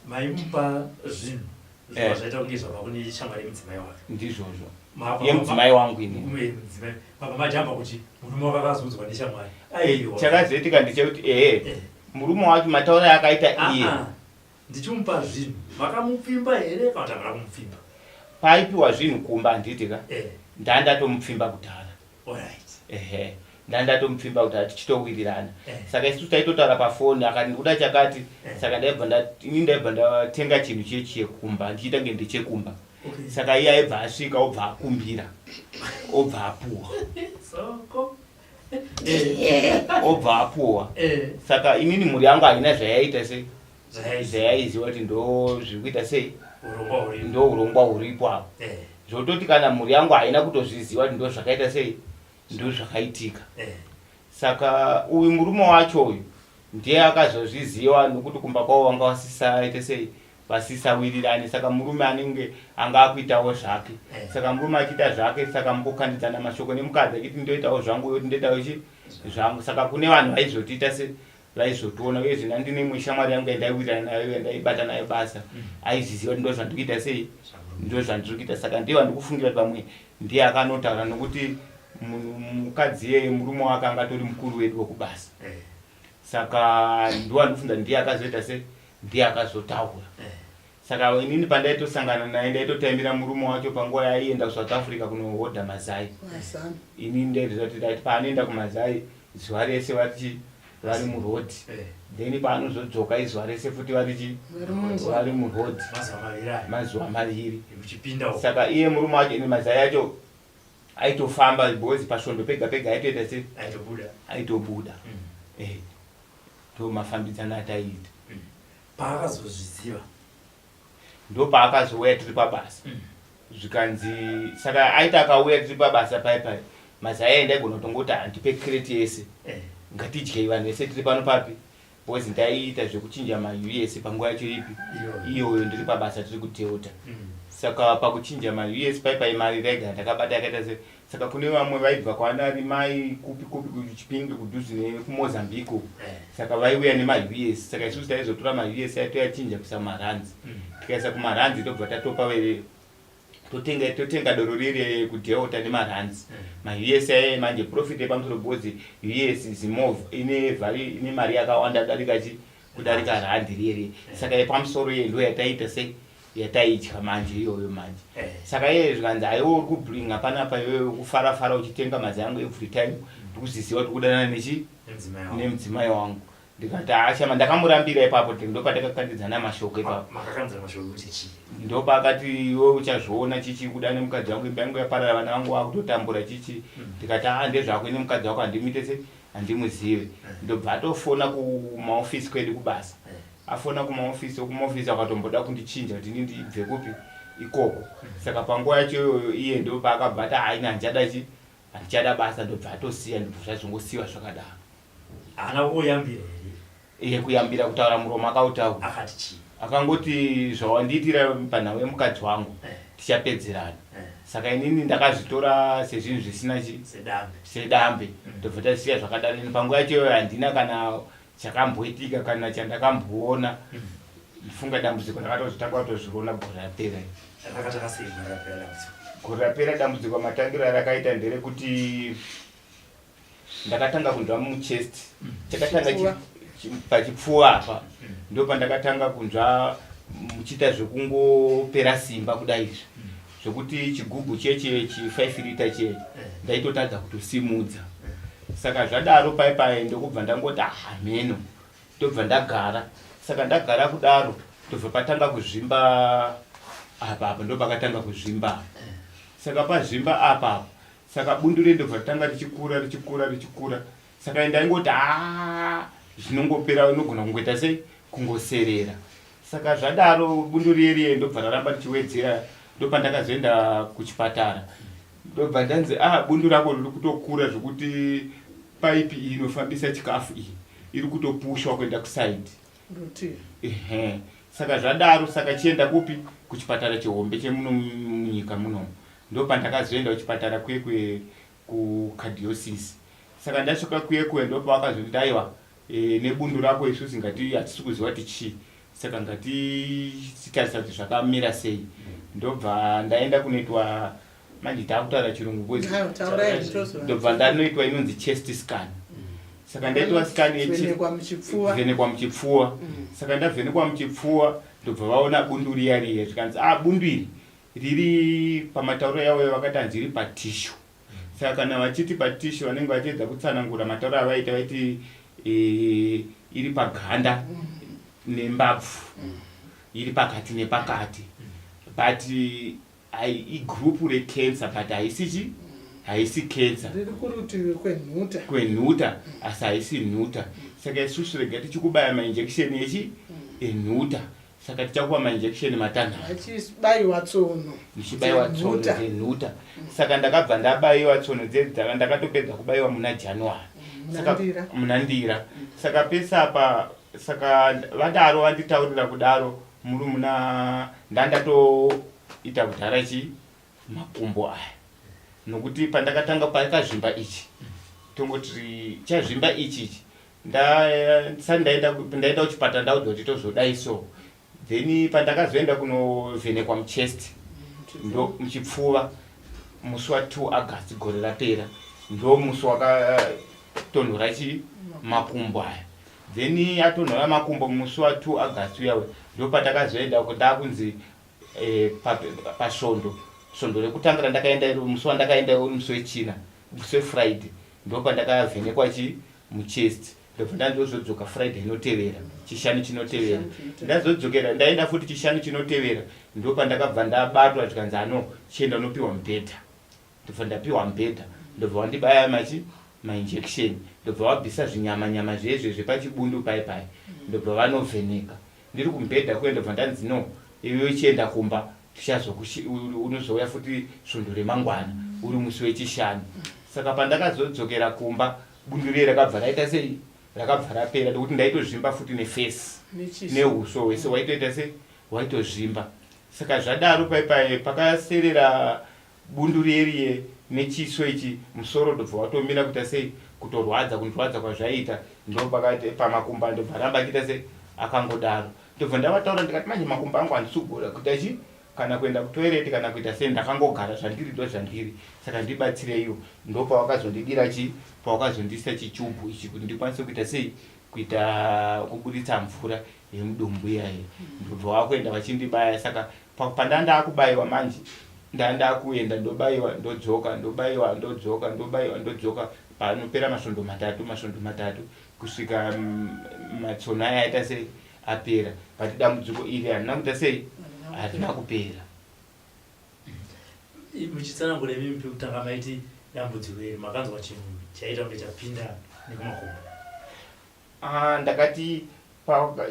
Maimupa zvinhu Eh. zvinova zvaita kunge zvabva kune shamwari yemudzimai wake. Ndizvozvo. Mapa- Yemudzimai wangu ini. Mudzimai. Baba majamba kuti murume wake akazoudzwa neshamwari. Aiwa. Chakazoitika ndechekuti ehe Eh. murume wacho matauro akaita Ah, iye ah. Ndichimupa zvinhu. Makamupfimba here kana kuti hamuna kumupfimba? Paaipiwa zvinhu kumba handiti ka Eh. ndandatomupfimba kudhara. Alright. Ehe ndandatomupfimba kudhara tichitowirirana. Eh. Saka isusu taitotaura pafoni akati ndikuda chakati Eh. saka ndaibva ini ndaibva ndatenga chinhu chiye chekumba ndichiita kunge ndechekumba. Okay. Saka iye aibva asvika obva akumbira obva apuwa. Soko. Obva apuwa. Eh. Saka inini mhuri yangu haina zvayaita sei Zvayaiziva. zvayaiziva kuti ndo zviri kuita sei Urongwa huripo. ndo urongwa huripo apo. Eh. Zvototi kana mhuri yangu haina kutozviziva kuti ndo zvakaita sei ndo zvakaitika. Eh. Saka uyu murume wacho uyu ndiye akazozviziva nokuti kumba kwavo vanga vasisaite sei vasisawirirani. Saka murume anenge anga akuitawo zvake. Eh. Saka murume achiita zvake saka mukukandidzana mashoko nemukadzi achiti ndoitawo zvangu uyo ndoitawo chi zvangu. Saka kune vanhu vaizotiita se vaizotiona uyezve ndandine imwe shamwari yangu yandaiwirirana nayo yandaibata nayo basa aizviziva kuti ndozvandiri kuita sei ndozvandiri kuita. Saka ndiye wandikufungira kuti pamwe ndiye akanotaura nokuti mukadzi iyeye murume wake anga atori mukuru wedu wekubasa. Eh. Saka ndowandikufunga ndiye akazoita se ndiye akazotaura. Eh. Saka inini pandaitosangana naye ndaitotaimira murume wacho panguva yaaienda kuSouth Africa kunohodha mazai. Mazai. Inini ndaiziva kuti ndati paanoenda kumazai zuva rese vari vari muroad. Eh. Then paanozodzoka izuva rese futi vari chi Vari mungwa. vari muroad. Mazuva maviri aya. Mazuva maviri. Uchipinda uko. Saka iye murume wacho ine mazai acho aitofamba because pasvondo pega pega aitoita se Aitobuda. aitobuda. Mm. Eh. Ndo mafambidzana ataiita. Mm. Paakazozviziva. Ndo paakazouya tiri pabasa. Mm. Zvikanzi saka aita akauya tiri pabasa pai pai. Mazai aye ndaigona kutongoti handipe crate yese. Eh. Ngatidyei vanhu vese tiri pano papi. Because ndaiita zvekuchinja ma-US panguva yacho ipi. Iyoyo. Iyoyo ndiri pabasa tiri kuDelta. Mm. Saka pakuchinja ma-US pai pai mari ndaigara ndakabata yakaita se saka kune vamwe vaibva kwana Rimai kupi kupi kuChipinge kudhuze nekuMozambique uko. Eh. Saka vaiuya nema-US saka isusu taizotora ma-US ayo toyachinja kuisa kumaranzi. Mm. Tikaisa kumaranzi tobva tatopa vere totenga totenga doro riri kuDelta nemaranzi. Mm. Ma-US aye manje profit yepamusoro because US is more ine value ine mari yakawanda kudarika chi kudarika randi riri. Saka yepamusoro iye ndo yataiita sei yataidya manje iyoyo manje. Eh. Saka iye zvikanzi aiwe uri kubringa panapa iwewe kufara fara uchitenga mazai angu every time ndikuziziva kuti kudanana nechi Nemudzimai wangu. nemudzimai wangu. Ndikati ashama ndakamurambira ipapo ndopatakakandidzana mashoko ipapo. Makakandidzana mashoko kuti chii? Ndopakati iwe uchazviona chichi kuda nemukadzi wangu imba yangu yaparara vana vangu vakutotambura chichi. Ndikati ah ndezvako ini mukadzi wako handimuite se handimuzive. Ndobva atofona kumaofisi kwedu kubasa. Afona kumaofisi kumaofisi akatomboda kundichinja kuti ini ndibve kupi ikoko. Saka panguva yacho iyoyo iye ndopaakabva ati ah ini handichada chi handichada basa ndobva atosiya ndobva zvazongosiyiwa zvakadaro. Haana kukuyambira here? Iye kuyambira kutaura muromo akautaura. Akati chii? Akangoti zvawandiitira panhau yemukadzi wangu Eh. tichapedzerana. Eh. Saka inini ndakazvitora sezvinhu zvisina chi Sedambe. sedambe. Mm. Ndobva tasiya zvakadaro. Ini panguva yacho iyoyo handina kana chakamboitika kana chandakamboona. Mm. Ndifunga dambudziko ndakatozotanga kutozviona gore rapera. Rakatanga sei gore rapera dambudziko? Gore rapera dambudziko matangiro arakaita nderekuti Ndakatanga kunzwa muchest chakatanga pachipfuva apa ndopandakatanga kunzwa muchiita zvekungopera simba kudai izvi zvekuti chigubhu cheche chi 5 lita che eh. ndaitotadza kutosimudza saka zvadaro pai pai ndokubva ndangoti hameno ndobva ndagara saka ndagara kudaro ndobva patanga kuzvimba apa apa ndopakatanga kuzvimba saka pazvimba apa apa saka bundu riye ndobva ratanga richikura richikura richikura saka ndaingoti haa zvinongopera unogona kungoita sei kungoserera saka zvadaro bundu riye riye ndobva raramba richiwedzera ndopandakazoenda kuchipatara ndobva ndanzi ah bundu rako riri kutokura zvekuti paipi iyi inofambisa chikafu iyi iri kutopushwa kuenda kusaidi ehe saka zvadaro saka chienda kupi kuchipatara chihombe chemuno munyika munomu ndopandakazoenda kuchipatara kwekwe kucardiosis saka ndasvika kwekwe ndopavakazonditi aiwa e, nebundu rako isusu ngati hatisi kuziva kuti chii saka ngatichitarisa kuti zvakamira sei ndobva ndaenda kunoitwa manje takutaura chirungu ndobva ndanoitwa inonzi chest scan saka ndaitwa scan yevhenekwa muchipfuwa mm. saka ndavhenekwa muchipfuwa ndobva vaona bundu riya riya zvikanzi a ah, bundu iri riri pamatauro yavo vakati hanzi iri patishu saka kana vachiti patishu vanenge vachiedza kutsanangura matauro avaita vaiti e, iri paganda mm. nembabvu mm. iri pakati nepakati but igroup recancer but haisi chi haisi cancer riri kurutivi kwenhuta kwenhuta asi haisi nhuta saka isusu rega tichikubaya mainjection echi enhuta saka tichakupa mainjection matanhatu achibayiwa tsono ndichibayiwa tsono dzenhuta saka ndakabva ndabayiwa tsono dzedzaka ndakatopedza kubayiwa muna january saka muna ndira saka pese apa saka vadaro vanditaurira kudaro muri muna ndandatoita kudhara chi makumbo aya nokuti pandakatanga pakazvimba ichi tongoti chazvimba ichi ichi ndisati ndaenda ndaenda kuchipatara ndaudzwa kuti tozodai so then pandakazoenda kunovhenekwa muchest ndo muchipfuva musi wa 2 august gore rapera ndo musi wakatonhora chi makumbo aya then atonhora makumbo musi wa 2 august uyawe ndo patakazoenda ndakunzi eh, pasvondo svondo rekutanga randakaenda iro musi wandakaenda uri musi wechina musi wefriday ndo pandakavhenekwa chi muchest ndobva ndandozodzoka friday inotevera chishanu chinotevera ndazodzokera ndaenda futi chishanu chinotevera ndo pandakabva ndabatwa zvikanzi ano chienda unopiwa mubhedha ndobva ndapiwa mubhedha ndobva wandibaya machi mainjection ndobva wabvisa zvinyama nyama zvezve zvepachibundu pai pai ndobva vanovheneka ndiri kumubhedha kuye ndobva ndanzi no iwe uchienda kumba unozouya futi svondo remangwana uri musi wechishanu saka pandakazodzokera kumba bundu riye rakabva raita sei rakabva rapera nekuti ndaitozvimba futi nefesi neuso hwese waitoita sei waitozvimba saka zvadaro paipai pakaserera Bundu riye riye nechiso ichi musoro ndobva watomira kuita sei kutorwadza kundrwadza kwazvaiita ndopakati pamakumbo andobva aramba achiita sei akangodaro ndobva ndavataura ndikati manje makumbo angu handisi kugona kuita chi kana kuenda kutoireti kana kuita sei ndakangogara zvandiri ndo zvandiri saka ndibatsireiwo ndopawakazondidira chi pawakazondiisa chichubhu ichi kuti ndikwanise kuita sei kuita kuburitsa mvura yemudumbu iyaye ndobva wakuenda vachindibaya saka Pandandakubaiwa manje ndandakuenda ndobaiwa ndodzoka ndobaiwa ndodzoka ndobaiwa ndodzoka panopera masvondo matatu masvondo matatu kusvika mm, matsono aya aita sei apera but dambudziko iri harina kuita sei harina kupera muchitsanangura imimi pekutanga maiti dambudziko iri makanzwa chinhu chaita kunge chapinda nekumakumbo Ah, ndakati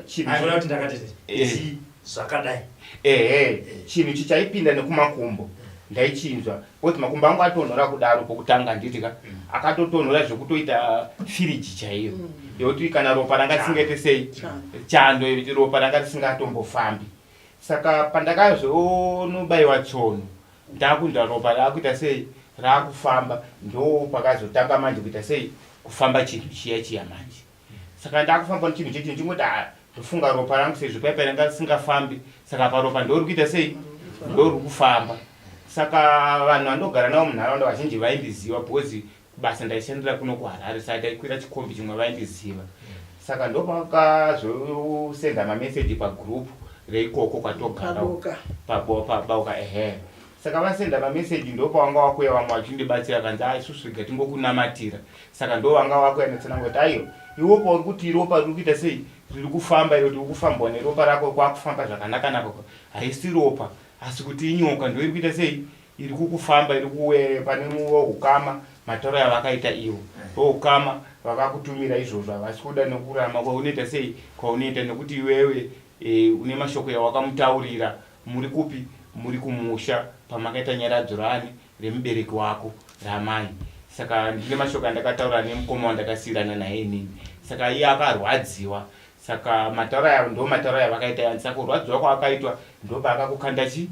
chinhu kuti ndakati eh. zvakadai ehe eh. chinhu ichi chaipinda nekumakumbo ndaichinzwa because makumbo angu atonhora kudaro pokutanga handiti ka mm. akatotonhora zvekutoita firiji chaiyo mm. yekuti kana ropa ranga risingaite sei chando ropa ranga risingatombofambi saka pandakazonobaiwa tsono ndakunzwa ropa raakuita sei raakufamba ndo pakazotanga manje kuita sei kufamba chinhu chiya chiya manje saka ndakufamba nechinhu chechi ndingoti ah, ndofunga ropa rangu sezvo paipa ranga risingafambi saka paropa ndori kuita sei ndori kufamba saka vanhu vandogara navo munharaunda vazhinji vaindiziva because Kubasa ndaishandira kuno kuHarare saka taikwira chikombi chimwe vaindiziva. Saka ndopakazosenda mameseji pagroup reikoko kwatogara. Paboka. Paboka ehe. Saka vasenda mameseji ndopawanga wakuya vamwe vachindibatsira kanzi ah isusu rega tingokunamatira. Saka ndovanga wakuya netsananguro kuti aiwa iwe pauri kuti ropa riri kuita sei riri kufamba iro tiri kufambwa neropa rako kwakufamba zvakanakanaka haisi ropa asi kuti inyoka ndoiri kuita sei iri kukufamba iri kuwe pane voukama matauro yavakaita ivo voukama vakakutumira izvozvo havasi kuda nekurama kwaunoita sei kwaunoita nekuti iwewe e, une mashoko yawakamutaurira muri kupi muri kumusha pamakaita nyaradzo rani remubereki wako ramai saka ndine mashoko andakataura nemukoma wandakasiirana naye inini saka iye akarwadziwa saka matauro aya ndo matauro ayavakaita yani saka kurwadziwa kwaakaitwa ndopaakakukanda chi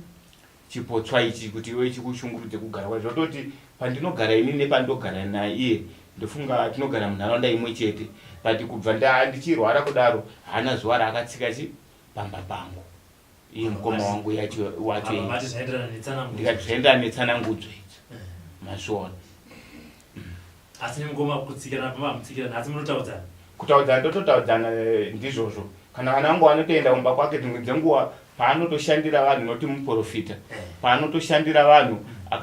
chipotswa ichi kuti iwe chikushungurudze kugara kwacho zvototi pandinogara ini nepandogara naiye ndofunga tinogara munharaunda imwe chete but kubva nda ndichirwara kudaro haana zuva raakatsika chi pamba pangu iye mukoma wangu yacho wacho ndikati zvaenderana netsanangudzo idzo eh. mazviona Asi nemukoma kutsikirana pamba hamutsikirana asi munotaudzana. Kutaudzana tototaudzana eh, ndizvozvo. Kana vana vangu vanotoenda kumba kwake dzimwe dzenguva paanotoshandira vanhu noti muprofita. Eh. Paanotoshandira vanhu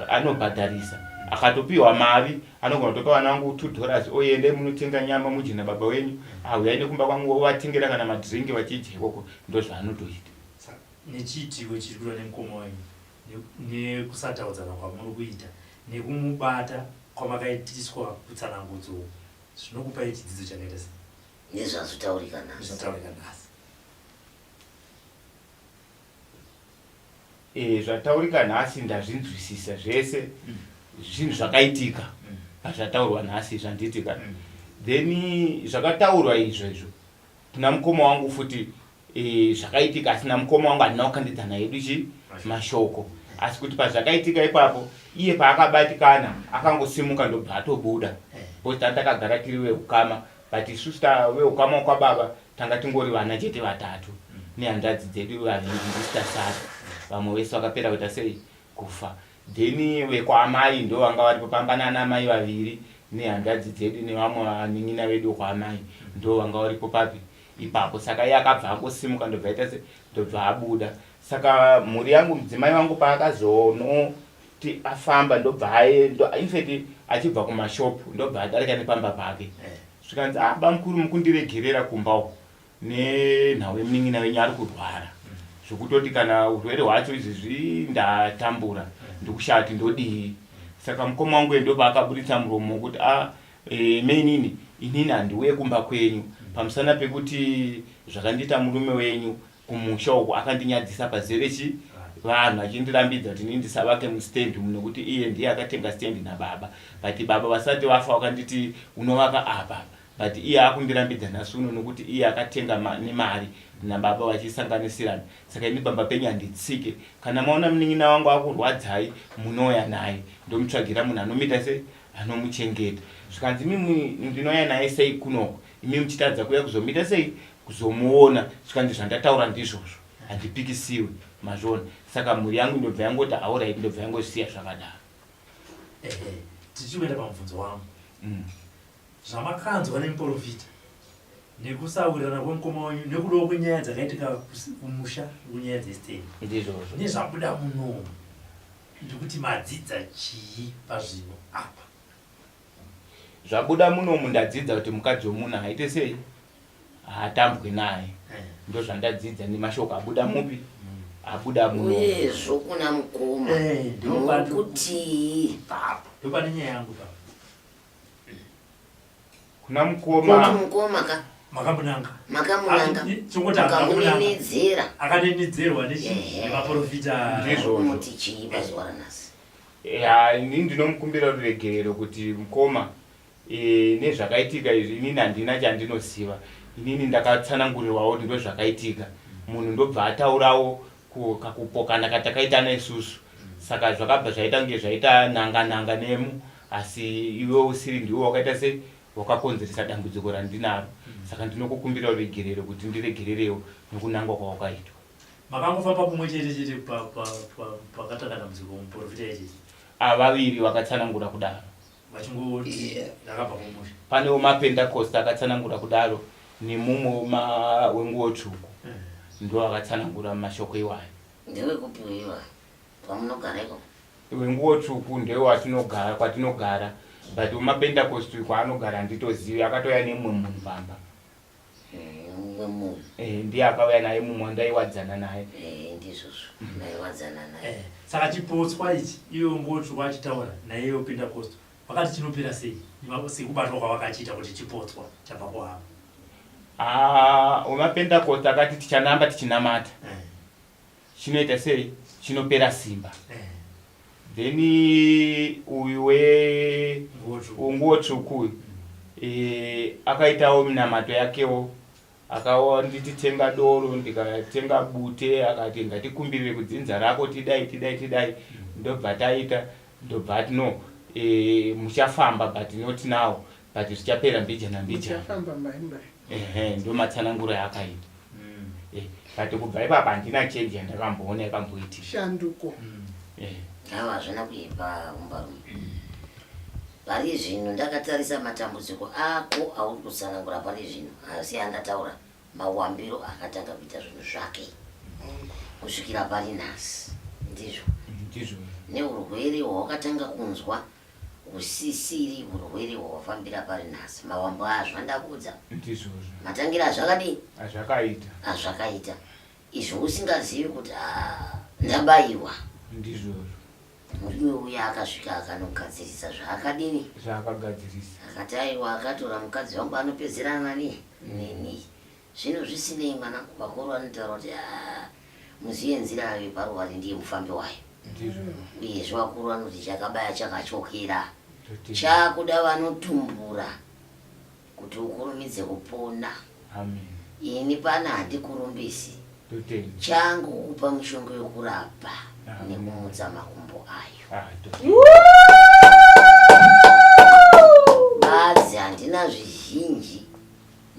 anobhadharisa. Akatopiwa mari anogona kutopa vana vangu 2 dollars oende munotenga nyama mudye nababa wenyu. Auyai nekumba kwangu ovatengera kana madrink vachidya ikoko ndozvaanotoita. Nechiitiko chiri kuitwa nemukoma wenyu nekusataudzana kwamuri kuita nekumubata kwamakaitiswa kutsanangudzo uku zvinokupai chidzidzo chakaita sei nezvazotaurika nhasi zvataurika nhasi e, zvataurika nhasi ndazvinzwisisa zvese mm. zvinhu zvakaitika mm. pazvataurwa nhasi zvandiitika mm. then zvakataurwa izvo izvo Kuna mukoma wangu futi e, zvakaitika asi namukoma wangu handina kukandidzana hedu chi mashoko asi kuti pazvakaitika ipapo iye paakabatikana akangosimuka ndobva atobuda because tanga takagara tiri veukama but isusu veukama kwababa tanga tingori vana chete vatatu nehanzvadzi dzedu vaviri ndisu tasara vamwe vese vakapera kuita sei kufa Then vekwaamai ndovanga varipo pamba nana mai vaviri nehanzvadzi dzedu nevamwe vanin'ina vedu kwaamai ndovanga varipo papi ipapo saka iye akabva angosimuka ndobva aita se ndobva abuda saka mhuri yangu mudzimai wangu paakazonoti afamba ndobva aendo infact achibva kumashop ndobva adarika nepamba pake eh. zvikanzi ah bamukuru mukundiregerera kumba uko Nenhau yemunin'ina wenyu ari kurwara zvekutoti kana urwere hwacho izvezvi ndatambura ndikushaya kuti ndodii saka mukoma wangu ndopaakaburitsa muromo wekuti a ah, e, mainini inini handiuye kumba kwenyu pamusana pekuti zvakandiita murume wenyu kumusha uku akandinyadzisa pazere chi vanhu achindirambidza kuti inini ndisavake mustand umu nekuti iye ndiye akatenga stand nababa but baba vasati vafa vakanditi unovaka apa But iye akundirambidza nhasi uno nokuti iye akatenga ma, nemari nababa vachisanganisirana saka ini pamba penyu handitsike kana maona munin'ina wangu akurwadzai munouya naye ndomutsvagira munhu anomuita sei anomuchengeta zvikanzi imimi ndinouya naye sei kunoko imi muchitadza kuuya kuzomuita sei kuzomuona zvikanzi zvandataura ndizvozvo handipikisiwe mazviona saka mhuri yangu ndobva yangoti aorit ndobva yangosiya zvakadaro ehe tichikuenda pamubvunzo wangu mm. Zvamakanzwa nemuporofita nekusawirirana kwemukoma wenyu nekudawo kwenyaya dzakaitika kumusha kunyaya dzestendi ndizvozvo nezvabuda munomu ndikuti madzidza chii pazvinhu apa zvabuda munomu ndadzidza kuti mukadzi wemunhu haite sei haatambwe naye eh. ndozvandadzidza nemashoko abuda mupi abuda muno uyezvo kuna mukoma eh, mukutii ndopane nyaya yangu pa Kuna mukoma. Kuti mukoma ka. Makamunanga. Makamunanga. Mukamunenedzera. Akanenedzerwa nemaprofita. Ndizvozvo. Muti chii pazuva ranhasi? Ya, ini ndinomukumbira ruregerero kuti mukoma e, nezvakaitika izvi inini handina chandinoziva. Inini ndakatsanangurirwawo kuti ndozvakaitika. Munhu ndobva ataurawo kakupokana katakaitana isusu saka zvakabva zvaita kunge zvaita nanga nanga nemu asi iwe usiri ndiwe wakaita sei wakakonzeresa dambudziko randinaro saka ndinokukumbira ruregerero kuti ndiregererewo nokunangwa kwawakaitwa makangofamba kumwe chete chete pakatanga dambudziko muprofita ichete avaviri vakatsanangura kudaro. Vachingoti ndakabva kumusha. Pane wemapendacost akatsanangura kudaro nemumwe wenguwo tsvuku ndo akatsanangura mashoko iwayo. Ndewekupi uyiwa kwamunogara ikoko? Wenguwo tsvuku ndewatinogara kwatinogara but wemapendacost kwaanogara handitozivi akatouya nemumwe munhu pamba. Mumwe munhu. Eh, ndiye akauya naye mumwe wandaiwadzana naye. Eh, ndizvozvo ndaiwadzana naye. Eh, saka chipotswa ichi iwe nguwo tsvuku achitaura naiye wependacost vakati chinopera sei sekubatwa kwavakachiita kuti chipotswa chabva kuhama? Ah, wemapendacost akati tichanamba tichinamata. Chinoita sei? Chinopera simba. Then uyu we nguo tsvuku uyu eh, akaitawo minamato yakewo akanditi tenga doro ndikatenga bute akati ngatikumbirire kudzinza rako tidai tidai tidai ndobva taita ndobva ati no eh, muchafamba but not now but zvichapera mbijana mbijana. Muchafamba mbai mbai. Ehe, ndomatsananguro yaakaita. Eh, but kubva ipapa handina change yandakamboona yakamboitika. Shanduko. Eh. Hava hazvina kuipa umbarume. Pari zvino ndakatarisa matambudziko ako auri kutsanangura pari zvino asi andataura mawambiro akatanga kuita zvinhu zvake kusvikira pari nhasi ndizvo Ndizvo. neurwere hwawakatanga kunzwa husisiri hurwere hwawafambira pari nhasi mawambo azvo andakuudza. Ndizvozvo. Matangira azvakadii? Azvakaita. Azvakaita. Izvo usingazivi kuti ah, ndabayiwa. Ndizvozvo. Murume uya akasvika akanogadzirisa zvaakadini? Zvaakagadzirisa. Akati aiwa akatora mukadzi wangu anopedzerana nani? Neni. Zvino zvisinei mwanangu vakuru vanotaura kuti ah, muzive nzira yeparuware ndiye mufambi wayo. Uyezve vakuru vanoti chakabaya chakatyokera. Chakuda vanotumbura kuti ukurumidze kupona. Ini pana handikurumbisi. Changu kukupa mishonga yokurapa nekumutsa makumbo ayo. Ah, Badzi handina zvizhinji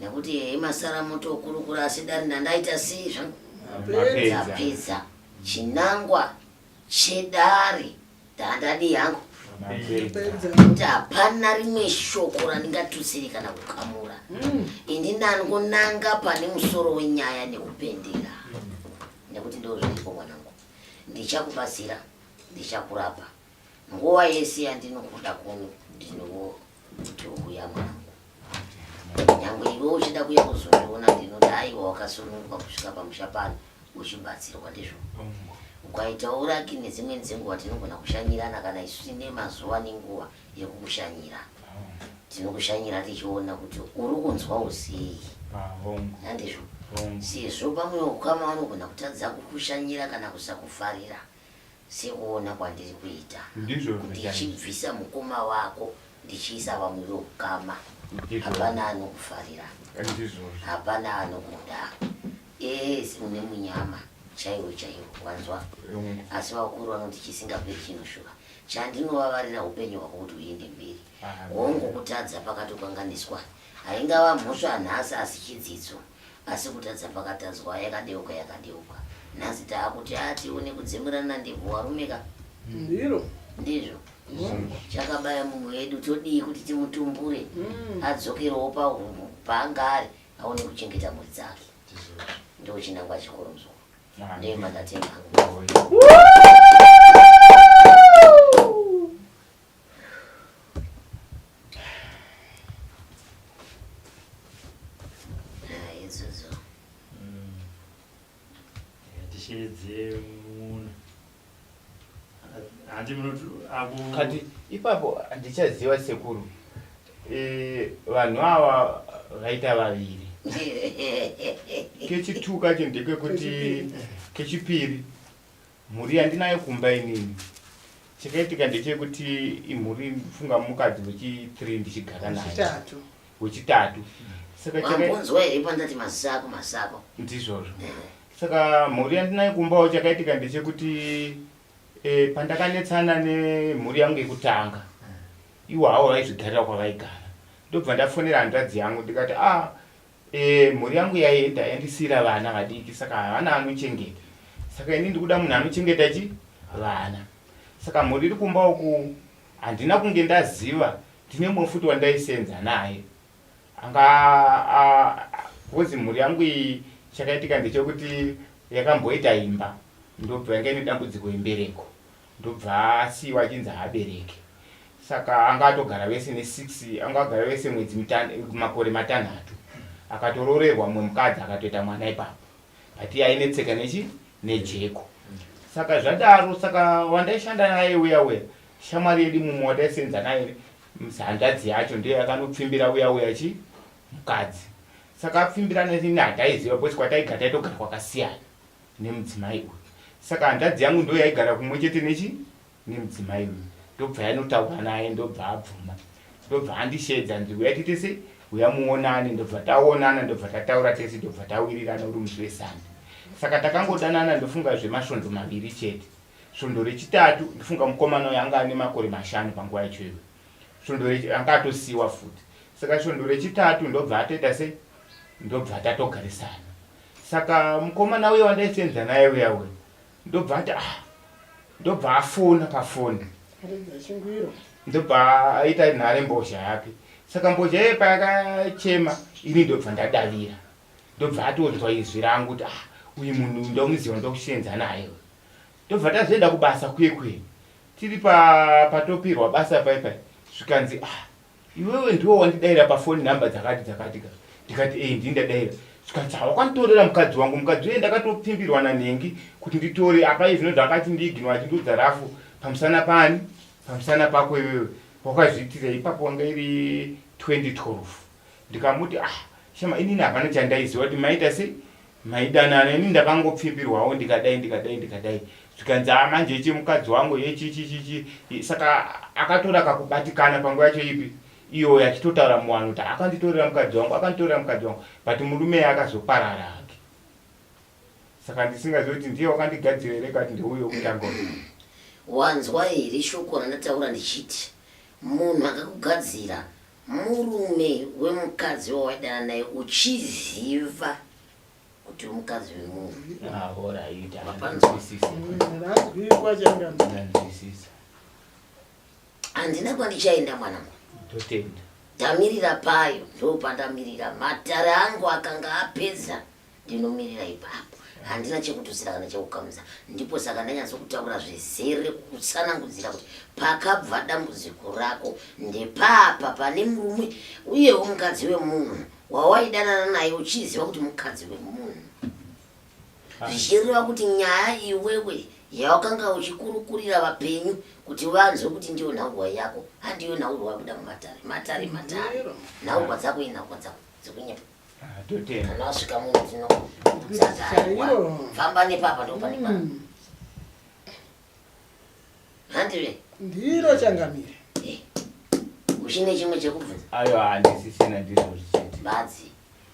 nekuti ehe masara motokurukura asi dare ndandaita sei zvangu ndapedza chinangwa chedare ndandadii hangu kuti hapana rimwe shoko randingatutsire kana kukamura hmm. ini ndangonanga pane musoro wenyaya nekupendera nekuti ndo zviripo mwanangu ndichakubatsira ndichakurapa nguva yese yandinokuda kuno ndinotouya mwanangu Nyangwe iwe uchida kuya kuzondiona ndinoti aiwa wakasununguka kusvika pamusha pano uchibatsirwa ndizvo. Ukaitawo raki nedzimweni dzenguva tinogona kushanyirana kana isu tine mazuva nenguva yekukushanyira. Tinokushanyira tichiona kuti uri kunzwawo sei. Handizvo? Sezvo pamwe ukama vanogona kutadza kukushanyira kana kusakufarira. Sekuona kwandiri kuita Ndizvozvo chaizvo. ndichibvisa mukoma wako ndichiisa vamwe veukama Ndizvozvo. hapana anokufarira Ndizvozvo. hapana anokuda yes une munyama chaiwo chaiwo wanzwa Hongu. asi vakuru vanoti chisingaperi chinoshura chandinovavarira upenyu hwako kuti huende mberi Amen. hongu kutadza pakatokanganiswa haingava mhosva nhasi asi chidzidzo Asi kutadza pakatadzwa yakadeuka yakadeuka. Nhasi taakuti ah tione kudzimurana ndebvu warume ka. Ndiro. Ndizvo. Chakabaya mumwe wedu todii kuti timutumbure adzokerewo pa paanga ari aone kuchengeta mhuri dzake. Ndo chinangwa chikuru mzukuru. Ndoimba ndatenga hangu. Idzodzo. Tisheedze munhu. Handi munoti aku Kati ipapo handichaziva sekuru. Eh, vanhu ava vaita vaviri. Kechitu kacho ndekekuti kechipiri Mhuri yandinayo kumba inini chakaitika ndechekuti imhuri funga mukadzi wechi 3 ndichigara naye Wechitatu. wechitatu saka chaka Wambonzwa here pandati masako masako? ndizvozvo saka mhuri yandinayo kumbawo chakaitika ndechekuti eh, pandakanetsana nemhuri yangu yekutanga iwo hawo vaizvigarira kwavaigara ndobva ndafonera hanzvadzi yangu ndikati ah Eh, mhuri yangu yaenda yandisiira vana vadiki saka havana anochengeta saka ini ndikuda munhu anochengeta chi vana saka mhuri iri kumba uku handina kunge ndaziva Ndine mumwe futi wandaisenza naye anga because mhuri yangu iyi chakaitika ndechekuti yakamboita imba ndobva yanga ine dambudziko rembereko ndobva asiiwa achinzi haabereke saka anga atogara vese nesix anga agara vese mwedzi makore matanhatu akatoroorerwa mumwe mukadzi akatoita mwana ipapo but iye ainetseka nechi nejeko saka zvadaro saka wandaishanda naye uya uya shamwari yedu mumwe wataisenza naye hanzvadzi yacho ndiyo yakanopfimbira uya uya chi mukadzi saka apfimbirana ini hataiziva because kwataigara taitogara kwakasiyana nemudzimai uyu saka hanzvadzi yangu ndo yaigara kumwe chete nechi nemudzimai uyu ndobva yanotaura naye ndobva abvuma ndobva andishedza nzi uya tiite sei uya muonane ndobva taonana ndobva tataura tese ndobva tawirirana uri musi wesande saka takangodanana ndofunga zvemasvondo maviri chete svondo rechitatu ndofunga mukomana uyo anga ane makore mashanu panguva yacho iyoyo svondo anga atosiiwa futi saka svondo rechitatu ndobva atoita sei ndobva tatogarisana saka mukomana uye wandaisenza naye uya uya ndobva ati ah ndobva afona pafoni ndobva aita nhare mbozha yake saka mbozha iye payakachema ini ndobva ndadavira ndobva atonzwa izwi rangu kuti ah uyu munhu ndomuziva ndokushenza naye ndobva tazoenda kubasa kuye kuye tiri patopirwa basa pai pai zvikanzi ah Iwewe ndiwe wandidaira pafoni number dzakati dzakati ka ndikati ei ndini ndadaira zvikanzi hawakanditorera mukadzi wangu mukadzi uye ndakatopfimbirwa nanhengi kuti nditore apa izvino zvakati ndiiginwa achindiudza rafu pamusana pani pamusana pako iwewe wakazviitira ipapo wanga iri 2012 ndikamuti ah shama inini hapana chandaiziva kuti maita sei Maidanana ini ndakangopfimbirwawo ndikadai ndikadai ndikadai zvikanzi haa manje ichi mukadzi wangu yechichichichi saka akatora kakubatikana panguva yacho ipi iyoyo achitotaura muwanhu kuti akanditorera mukadzi wangu akanditorera mukadzi wangu but murume akazoparara hake saka ndisingazivi kuti ndiye wakandigadzira here kati ndeuyo wekutanga Wanzwa here shoko randataura ndichiti munhu akakugadzira Murume wemukadzi wawaidana naye uchiziva kuti mukadzi wemunhu. Ah, alright. Wapanzwa? Ndanzwikwa changamire. Ndanzwisisa. Handina kwandichaenda mwanangu. Totenda. Ndamirira payo ndopandamirira. Matare angu akanga apedza Ndinomirira ipapo, handina chekututsira kana chekukamisa. Ndipo saka ndanyatsokutaura zvizere kukutsanangudzira kuti pakabva dambudziko rako ndepapa pane murume uyewo mukadzi wemunhu wawaidanana naye uchiziva kuti mukadzi wemunhu. Zvichireva kuti nyaya iwewe yawakanga uchikurukurira vapenyu kuti vanzwe kuti ndiyo nhaurwa yako handiyo nhaurwa yabuda mumatare. Matare matare. Nhaurwa dzako inhaurwa dzako dzekunyepa. Ah, totenda. Kana wasvika muno tino famba nepapa ndopane papa. Mm. Handive. Ndiro changamire. Eh. Uchine chimwe chekubvunza? Ayo handisisina ndizvo zvichete. Badzi.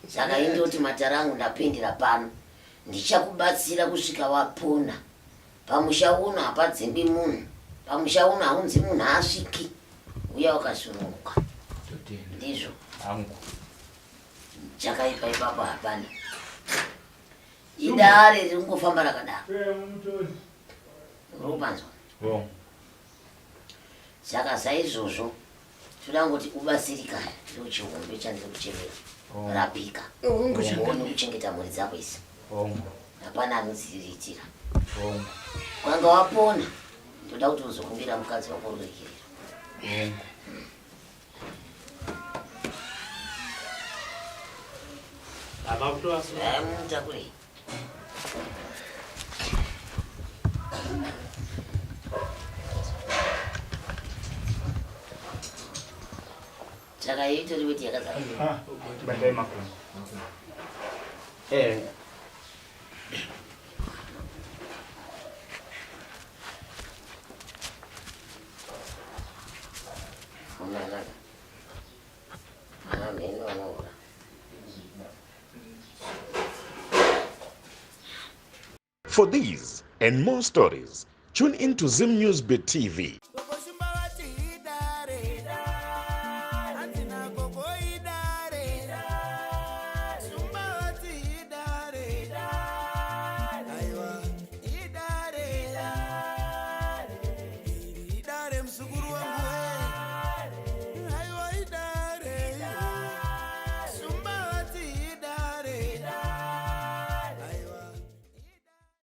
Saka indoti matara angu ndapindira pano. Ndichakubatsira kusvika wapona. Pamusha uno hapadzingwi munhu. Pamusha uno haunzi munhu haasviki. Uya wakasununguka. Totenda. Ndizvo. Hangu. Chakaipa ipapo hapana. Idare riri kungofamba rakadaro. Uri kupanzwa? Saka saizvozvo toda kungoti ubatsirikane ndochihombe chandiri kuchemera. Rapika. Uone kuchengeta mhuri dzako idzi. Hapana anodziriritira. Kwanga wapona ndoda kuti uzokumbira mukadzi wako ruregerero. Mutakure. Saka iyi itori weti yakazara. Ah, batai makumbo. Eh. For these and more stories, tune in to Zim News Bit TV.